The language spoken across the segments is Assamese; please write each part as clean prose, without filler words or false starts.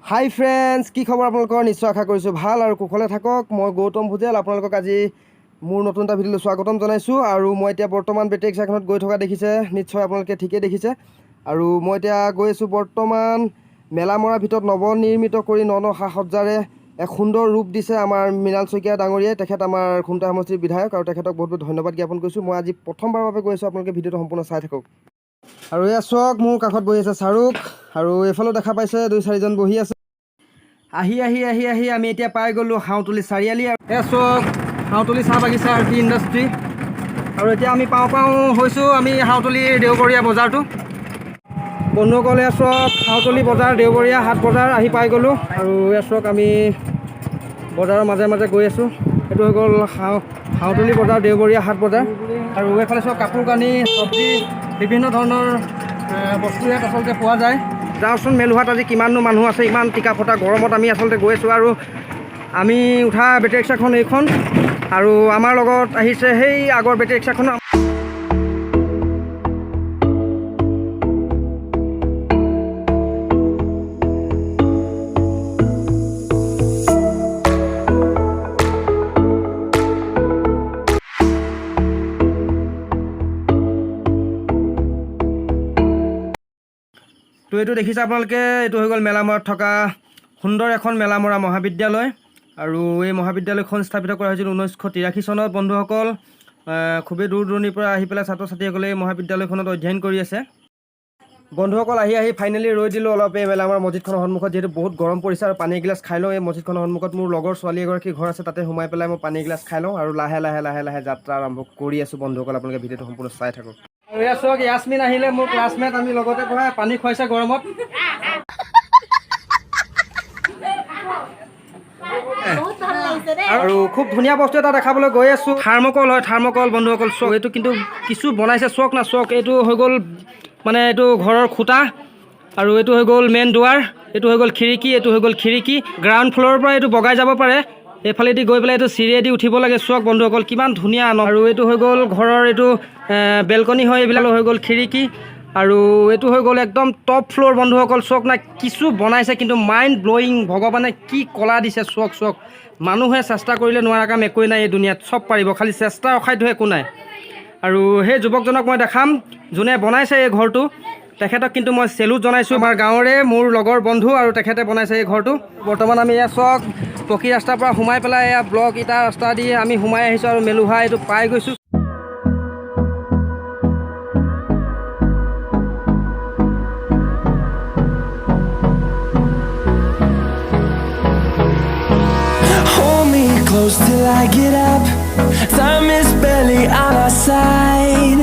হাই ফ্ৰেণ্ডছ, কি খবৰ আপোনালোকৰ? নিশ্চয় আশা কৰিছোঁ ভাল আৰু কুশলে থাকক। মই গৌতম ভুজেল, আপোনালোকক আজি মোৰ নতুন এটা ভিডিঅ'লৈ স্বাগতম জনাইছোঁ। আৰু মই এতিয়া বৰ্তমান বেটেৰী ৰিক্সাখনত গৈ থকা দেখিছে, নিশ্চয় আপোনালোকে ঠিকেই দেখিছে। আৰু মই এতিয়া গৈ আছোঁ বৰ্তমান মেলামৰাৰ ভিতৰত নৱনিৰ্মিত কৰি ন ন সা সজ্জাৰে এক সুন্দৰ ৰূপ দিছে আমাৰ মৃণাল শইকীয়া ডাঙৰীয়াই। তেখেত আমাৰ খুমটাই সমষ্টিৰ বিধায়ক আৰু তেখেতক বহুত বহুত ধন্যবাদ জ্ঞাপন কৰিছোঁ। মই আজি প্ৰথমবাৰৰ বাবে গৈ আছোঁ, আপোনালোকে ভিডিঅ'টো সম্পূৰ্ণ চাই থাকক। আৰু এয়া চাওক, মোৰ কাষত বহি আছে শ্বাহৰুখ আৰু এইফালেও দেখা পাইছে দুই চাৰিজন বহি আছে। আহি আহি আহি আহি আমি এতিয়া পাই গ'লোঁ হাওঁতুলি চাৰিআলি। আৰু এয়া চাওক, হাওঁতুলি চাহ বাগিচা আৰু টি ইণ্ডাষ্ট্ৰী। আৰু এতিয়া আমি পাওঁ পাওঁ হৈছোঁ আমি হাওঁতুলিৰ দেওবৰীয়া বজাৰটো। বন্ধুসকল, এয়া চাওক, হাওঁতুলি বজাৰ, দেওবৰীয়া হাট বজাৰ আহি পাই গ'লোঁ। আৰু এয়া চাওক, আমি বজাৰৰ মাজে মাজে গৈ আছোঁ। এইটো হৈ গ'ল হাওঁতুলি বজাৰ, দেওবৰীয়া হাট বজাৰ। আৰু এইফালে চাওক, কাপোৰ কানি, চব্জি, বিভিন্ন ধৰণৰ বস্তু ইয়াত আচলতে পোৱা যায়। যাওঁচোন, মেলুহাত আজি কিমাননো মানুহ আছে। ইমান টিকা ফটা গৰমত আমি আচলতে গৈ আছোঁ। আৰু আমি উঠা বেটেৰী ৰিক্সাখন এইখন আৰু আমাৰ লগত আহিছে সেই আগৰ বেটেৰী ৰিক্সাখন। তো এইটো দেখিছে আপোনালোকে, এইটো হৈ গ'ল মেলামৰাত থকা সুন্দৰ এখন মেলামৰা মহাবিদ্যালয়। আৰু এই মহাবিদ্যালয়খন স্থাপিত কৰা হৈছিল 1983 চনত। বন্ধুসকল, খুবেই দূৰ দূৰণিৰ পৰা আহি পেলাই ছাত্ৰ ছাত্ৰীসকলে এই মহাবিদ্যালয়খনত অধ্যয়ন কৰি আছে। বন্ধুসকল, আহি আহি ফাইনেলি ৰৈ দিলোঁ অলপ এই মেলামৰা মছজিদখনৰ সন্মুখত, যিহেতু বহুত গৰম পৰিছে আৰু পানী এগিলাচ খাই লওঁ। এই মছজিদখনৰ সন্মুখত মোৰ লগৰ ছোৱালী এগৰাকীৰ ঘৰ আছে, তাতে সোমাই পেলাই মই পানী এগিলাচ খাই লওঁ আৰু লাহে লাহে লাহে লাহে যাত্ৰা আৰম্ভ কৰি আছোঁ। বন্ধুসকল, আপোনালোকে ভিডিঅ'টো সম্পূৰ্ণ চাই থাকক। আৰু এয়া চাওক, য়াছমিন আহিলে, মোৰ ক্লাছমেট, আমি লগতে পঢ়া, পানী খুৱাইছে গৰমত। বহুত ভাল লাগিছে দেই। আৰু খুব ধুনীয়া বস্তু এটা দেখাবলৈ গৈ আছোঁ। থাৰ্মকল হয়, থাৰ্মকল। বন্ধুসকল, চাওক, এইটো কিন্তু কিছু বনাইছে। চাওক না, চাওক, এইটো হৈ গ'ল মানে এইটো ঘৰৰ খুঁটা আৰু এইটো হৈ গ'ল মেইন দুৱাৰ, এইটো হৈ গ'ল খিৰিকী, এইটো হৈ গ'ল খিৰিকী। গ্ৰাউণ্ড ফ্ল'ৰৰ পৰা এইটো বগাই যাব পাৰে, এইফালেদি গৈ পেলাই এইটো চিৰিয়েদি উঠিব লাগে। চাওক বন্ধুসকল, কিমান ধুনীয়া। আৰু এইটো হৈ গ'ল ঘৰৰ এইটো বেলকনি হয়, এইবিলাক হৈ গ'ল খিৰিকী আৰু এইটো হৈ গ'ল একদম টপ ফ্ল'ৰ। বন্ধুসকল, চাওক না, কিছু বনাইছে কিন্তু মাইণ্ড ব্লয়িং। ভগৱানে কি কলা দিছে, চাওক চাওক। মানুহে চেষ্টা কৰিলে নোৱাৰা কাম একোৱেই নাই এই দুনিয়াত, চব পাৰিব, খালি চেষ্টাৰ অসাধ্য একো নাই। আৰু সেই যুৱকজনক মই দেখাম যোনে বনাইছে এই ঘৰটো, তেখেতক কিন্তু মই চেলুট জনাইছোঁ। আমাৰ গাঁৱৰে মোৰ লগৰ বন্ধু আৰু তেখেতে বনাইছে এই ঘৰটো। বৰ্তমান আমি এয়া চাওক, পকী ৰাস্তাৰ পৰা সোমাই পেলাই এয়া ব্লক ইটা ৰাস্তা দি আমি সোমাই আহিছোঁ আৰু মেলুহা এইটো পাই গৈছোঁ। Hold me close till I get up. Time is barely on our side.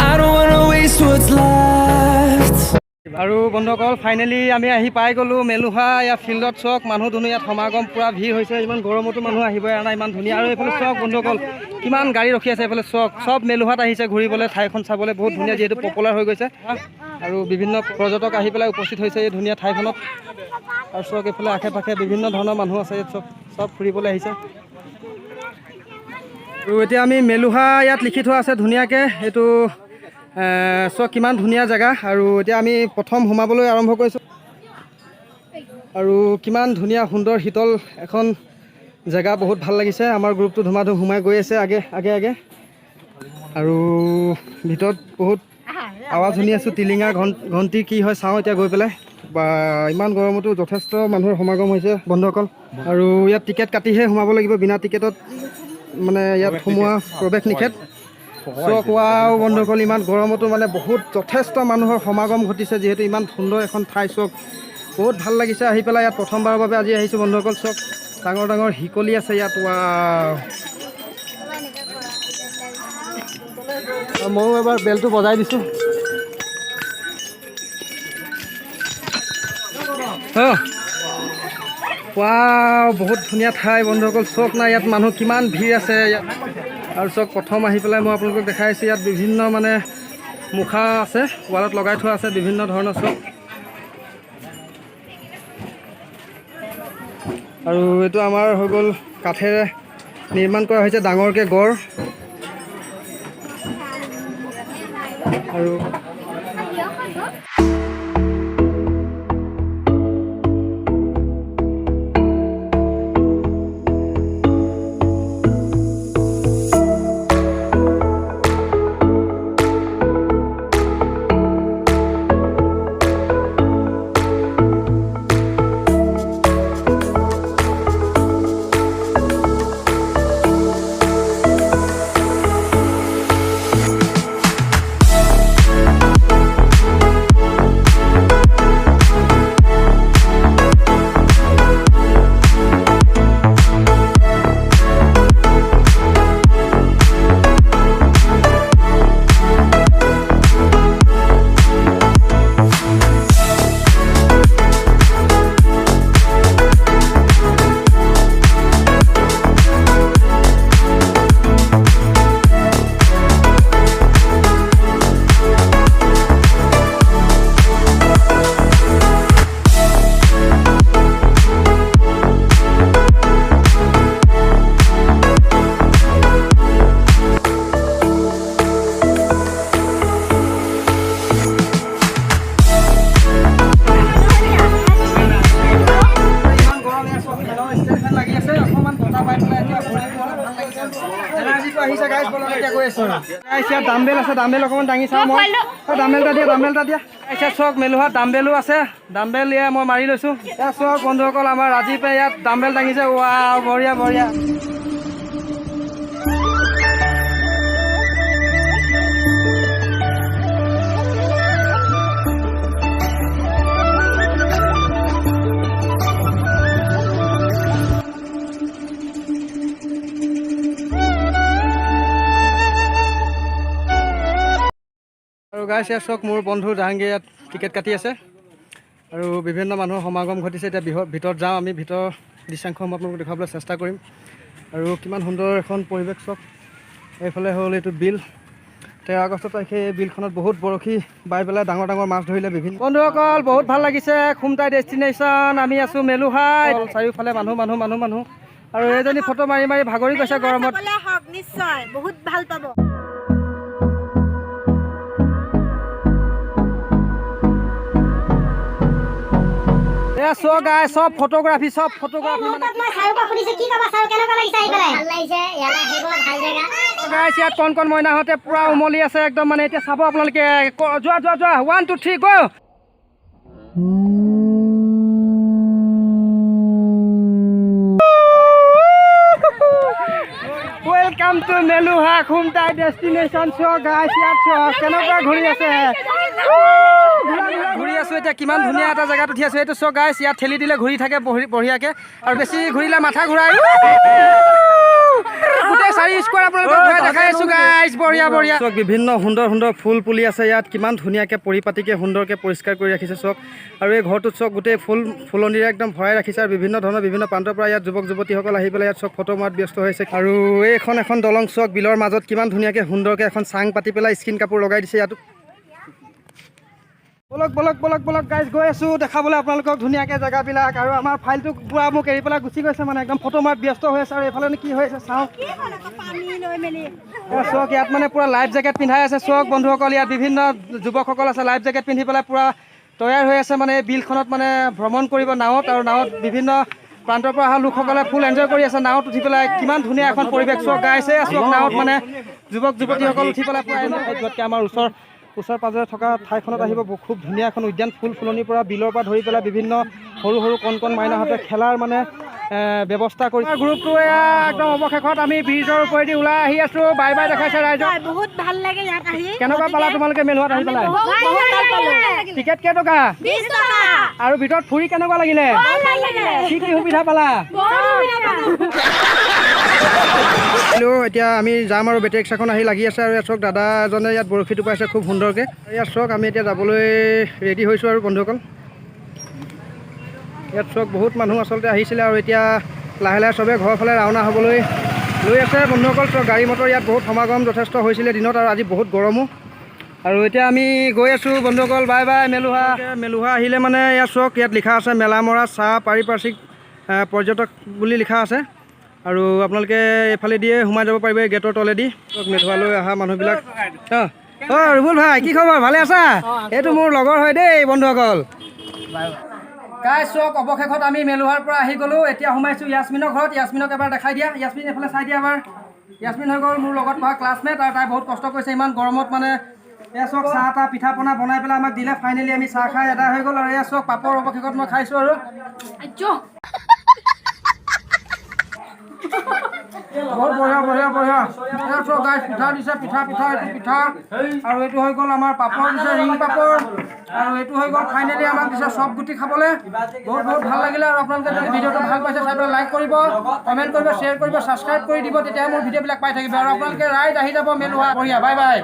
I don't wanna waste what's left. আৰু বন্ধুসকল, ফাইনেলি আমি আহি পাই গ'লোঁ মেলুহা ইয়াত ফিল্ডত। চাওক, মানুহ দুনুহ ইয়াত সমাগম, পূৰা ভিৰ হৈছে। ইমান গৰমতো মানুহ আহিব এৰা নাই, ইমান ধুনীয়া। আৰু এইফালে চাওক বন্ধুসকল, কিমান গাড়ী ৰখি আছে। এইফালে চাওক, চব মেলুহাত আহিছে ঘূৰিবলৈ, ঠাইখন চাবলৈ। বহুত ধুনীয়া, যিহেতু পপুলাৰ হৈ গৈছে আৰু বিভিন্ন পৰ্যটক আহি পেলাই উপস্থিত হৈছে এই ধুনীয়া ঠাইখনত। আৰু চাওক, এইফালে আশে পাশে বিভিন্ন ধৰণৰ মানুহ আছে ইয়াত, চব চব ফুৰিবলৈ আহিছে। আৰু এতিয়া আমি মেলুহা ইয়াত লিখি থোৱা আছে ধুনীয়াকৈ। এইটো চাওক, কিমান ধুনীয়া জেগা। আৰু এতিয়া আমি প্ৰথম সোমাবলৈ আৰম্ভ কৰিছোঁ। আৰু কিমান ধুনীয়া সুন্দৰ শীতল এখন জেগা, বহুত ভাল লাগিছে। আমাৰ গ্ৰুপটো ধুমাধুম সোমাই গৈ আছে আগে আগে আগে। আৰু ভিতৰত বহুত আৱাজ শুনি আছোঁ, টিলিঙা ঘণ্টি কি হয় চাওঁ এতিয়া গৈ পেলাই। বা, ইমান গৰমতো যথেষ্ট মানুহৰ সমাগম হৈছে বন্ধুসকল। আৰু ইয়াত টিকেট কাটিহে সোমাব লাগিব, বিনা টিকেটত মানে ইয়াত সোমোৱা প্ৰৱেশ নিষেধ। চাওক, ৱাও বন্ধুসকল, ইমান গৰমতো মানে বহুত যথেষ্ট মানুহৰ সমাগম ঘটিছে, যিহেতু ইমান সুন্দৰ এখন ঠাই। চাওক, বহুত ভাল লাগিছে আহি পেলাই ইয়াত। প্ৰথমবাৰৰ বাবে আজি আহিছোঁ বন্ধুসকল। চাওক, ডাঙৰ ডাঙৰ শিকলি আছে ইয়াত, ৱাও। ময়ো এবাৰ বেলটো বজাই দিছোঁ। অঁ ৱাও, বহুত ধুনীয়া ঠাই বন্ধুসকল। চাওক না, ইয়াত মানুহ কিমান ভিৰ আছে ইয়াত। আৰু চাওক, প্ৰথম আহি পেলাই মই আপোনালোকক দেখাই আছোঁ, ইয়াত বিভিন্ন মানে মুখা আছে, ৱালত লগাই থোৱা আছে বিভিন্ন ধৰণৰ। চাওক, আৰু এইটো আমাৰ হৈ গ'ল কাঠেৰে নিৰ্মাণ কৰা হৈছে ডাঙৰকৈ গড়। আৰু এতিয়া গৈ আছোঁ। গাইছ, ইয়াত দাম্বেল আছে, দাম্বেল অকণমান দাঙি চাওঁ মই। অ, দাম্বেল এটা দিয়া, দাম্বেল এটা দিয়া। গাইছ, ইয়াত চাওক, মেলোহাত দাম্বেলো আছে। দাম্বেল এয়া মই মাৰি লৈছোঁ। ইয়াত চাওক বন্ধুসকল, আমাৰ ৰাজীৱে ইয়াত দাম্বেল দাঙিছে। ৱাও, বঢ়িয়া বঢ়িয়া। আৰু গাইছ, ইয়াত চাওক, মোৰ বন্ধু জাহাংগীৰ ইয়াত টিকেট কাটি আছে আৰু বিভিন্ন মানুহৰ সমাগম ঘটিছে। এতিয়া বিহ ভিতৰত যাওঁ আমি, ভিতৰৰ দৃশ্যাংশসমূহ আপোনালোকক দেখুৱাবলৈ চেষ্টা কৰিম। আৰু কিমান সুন্দৰ এখন পৰিৱেশ চাওক। এইফালে হ'ল এইটো বিল। 13 আগষ্ট তাৰিখে এই বিলখনত বহুত বৰশী বাই পেলাই ডাঙৰ ডাঙৰ মাছ ধৰিলে বিভিন্ন। বন্ধুসকল, বহুত ভাল লাগিছে। খুমটাই ডেষ্টিনেশ্যন, আমি আছোঁ মেলুহাই। চাৰিওফালে মানুহ মানুহ মানুহ মানুহ আৰু এইজনী ফটো মাৰি মাৰি ভাগৰি গৈছে গৰমত। চাবলৈ আহক, নিশ্চয় বহুত ভাল পাব। এয়া চব গাই, চব ফটোগ্ৰাফী, চব ফটোগ্ৰাফী মানে। মই ছাৰৰ পৰা সুধিছো, কি ক'বা ছাৰ, কেনেকুৱা লাগিছে আহি পেলাই? ভাল লাগিছে, ইয়ালৈ আহিব, ভাল জেগা। গাইছ, ইয়াত কণ কণ মইনাহঁতে পুৰা উমলি আছে একদম। মানে এতিয়া চাব আপোনালোকে। যোৱা যোৱা যোৱা, 1 2 3 go. Welcome to Meluha Khumtai destination. চোৱা গাইছ, ইয়াত চোৱা কেনেকুৱা ঘূৰি আছে। ঘূৰি আছো এতিয়া, কিমান ধুনীয়া এটা জেগাত উঠি আছো। এইটো চোৱা গাইছ, ইয়াত ঠেলি দিলে ঘূৰি থাকে বঢ়িয়াকে আৰু বেছি ঘূৰিলে মাথা ঘূৰাই। গোটেই চাৰি স্কোৱাৰ আপোনালোকক ঘূৰাই দেখাই আছো গাইছ। বঢ়িয়া বঢ়িয়া। চাওক, বিভিন্ন সুন্দৰ সুন্দৰ ফুল পুলি আছে ইয়াত। কিমান ধুনীয়াকৈ পৰিপাটিকৈ সুন্দৰকৈ পৰিষ্কাৰ কৰি ৰাখিছে চাওক। আৰু এই ঘৰটোত চাওক, গোটেই ফুল ফুলনিৰে একদম ভৰাই ৰাখিছে। আৰু বিভিন্ন ধৰণৰ বিভিন্ন প্ৰান্তৰ পৰা ইয়াত যুৱক যুৱতীসকল আহি পেলাই ইয়াত চাওক ফটো মৰাত ব্যস্ত হৈছে। আৰু এইখন এখন দলং চাওক, বিলৰ মাজত কিমান ধুনীয়াকৈ সুন্দৰকৈ এখন চাং পাতি পেলাই স্কিন কাপোৰ লগাই দিছে ইয়াতো। বলক বলক বলক বলক গাইজ, গৈ আছোঁ দেখাবলৈ আপোনালোকক ধুনীয়াকৈ জেগাবিলাক। আৰু আমাৰ ফাইলটো পূৰা মোক এৰি পেলাই গুচি গৈছে, মানে একদম ফটো মৰাত ব্যস্ত হৈ আছে। আৰু এইফালেনো কি হৈ আছে চাওঁ। কি হ'ল আকৌ পানী লৈ মেলি? এয়া চাওক, ইয়াত মানে পূৰা লাইফ জেকেট পিন্ধাই আছে। চাওক বন্ধুসকল, ইয়াত বিভিন্ন যুৱকসকল আছে, লাইফ জেকেট পিন্ধি পেলাই পূৰা তৈয়াৰ হৈ আছে। মানে এই বিলখনত মানে ভ্ৰমণ কৰিব নাৱত। আৰু নাৱত বিভিন্ন প্ৰান্তৰ পৰা অহা লোকসকলে ফুল এনজয় কৰি আছে নাৱত উঠি পেলাই। কিমান ধুনীয়া এখন পৰিৱেশ চাওক গাইছে। চাওক, নাৱত মানে যুৱক যুৱতীসকল উঠি পেলাই পূৰা enjoy। যোৱাতকৈ আমাৰ ওচৰ পাজৰে থকা ঠাইখনত আহিব। খুব ধুনীয়া এখন উদ্যান, ফুল ফুলনিৰ পৰা বিলৰ পৰা ধৰি পেলাই বিভিন্ন সৰু সৰু কণ কণ মাইনাহঁতে খেলাৰ মানে ব্যৱস্থা কৰি। গ্ৰুপটো এয়া একদম অৱশেষত আমি ব্ৰিজৰ ওপৰেদি ওলাই আহি আছোঁ। বাই বাই দেখাইছে ৰাইজক। হয়, বহুত ভাল লাগে ইয়াত আহি। কেনেকুৱা পালা তোমালোকে মেলোহাত আহি পেলাই? বহুত বহুত ভাল পালো। টিকেট কেইটকা? 20 টকা। আৰু ভিতৰত ফুৰি কেনেকুৱা লাগিলে? ভাল লাগিলে। কি কি সুবিধা পালা? বহুত সুবিধা পালো। হেল্ল', এতিয়া আমি যাম আৰু বেটেৰী ৰিক্সাখন আহি লাগি আছে। আৰু ইয়াত চাওক, দাদা এজনে ইয়াত বৰশী টোপাইছে খুব সুন্দৰকৈ। ইয়াত চাওক, আমি এতিয়া যাবলৈ ৰেডি হৈছোঁ। আৰু বন্ধুসকল, ইয়াত চাওক, বহুত মানুহ আচলতে আহিছিলে আৰু এতিয়া লাহে লাহে চবে ঘৰৰ ফালে ৰাওনা হ'বলৈ লৈ আছে। বন্ধুসকল চাওক, গাড়ী মটৰ ইয়াত বহুত সমাগম যথেষ্ট হৈছিলে দিনত আৰু আজি বহুত গৰমো। আৰু এতিয়া আমি গৈ আছোঁ বন্ধুসকল। Bye bye মেলোহা। মেলোহা আহিলে মানে ইয়াত চাওক, ইয়াত লিখা আছে মেলামৰা চাহ পাৰিপাৰ্শ্বিক পৰ্যটক বুলি লিখা আছে। আৰু আপোনালোকে এইফালে দিয়ে সোমাই যাব পাৰিব এই গেটৰ তলেদি। চাওক, মেলোহালৈ অহা মানুহবিলাক। অঁ অঁ ৰুবুল ভাই, কি খবৰ? ভালে আছা? এইটো মোৰ লগৰ হয় দেই। বন্ধুসকল, গাইছ চাওক, অৱশেষত আমি মেলোহাৰ পৰা আহি গ'লোঁ। এতিয়া সোমাইছোঁ য়াছমিনৰ ঘৰত। য়াছমিনক এবাৰ দেখাই দিয়া। য়াছমিন, এইফালে চাই দিয়া এবাৰ। য়াছমিন হৈ গ'ল মোৰ লগত পঢ়া ক্লাছমেট আৰু তাই বহুত কষ্ট কৰিছে ইমান গৰমত। মানে এয়া চাওক, চাহ তাহ পিঠা পনা বনাই পেলাই আমাক দিলে। ফাইনেলি আমি চাহ খাই এটা হৈ গ'ল। আৰু এয়া চাওক, পাপৰ অৱশেষত মই খাইছোঁ। আৰু বহুত বঢ়িয়া বঢ়িয়া বঢ়িয়া। এয়া চাওক গাইছ, পিঠা দিছে, পিঠা পিঠা, এইটো পিঠা। আৰু এইটো হৈ গ'ল আমাৰ পাপৰ দিছে, ৰিং পাপৰ। আৰু এইটো হৈ গ'ল ফাইনেলি আমাক দিছে চব গুটি খাবলৈ। বহুত বহুত ভাল লাগিলে। আৰু আপোনালোকে যদি ভিডিঅ'টো ভাল পাইছে, চাই পেলাই লাইক কৰিব, কমেণ্ট কৰিব, শ্বেয়াৰ কৰিব, ছাবস্ক্ৰাইব কৰি দিব, তেতিয়াহে মোৰ ভিডিঅ'বিলাক পাই থাকিব। আৰু আপোনালোকে ৰাইজ আহি যাব মেলোহা। বঢ়িয়া, বাই বাই।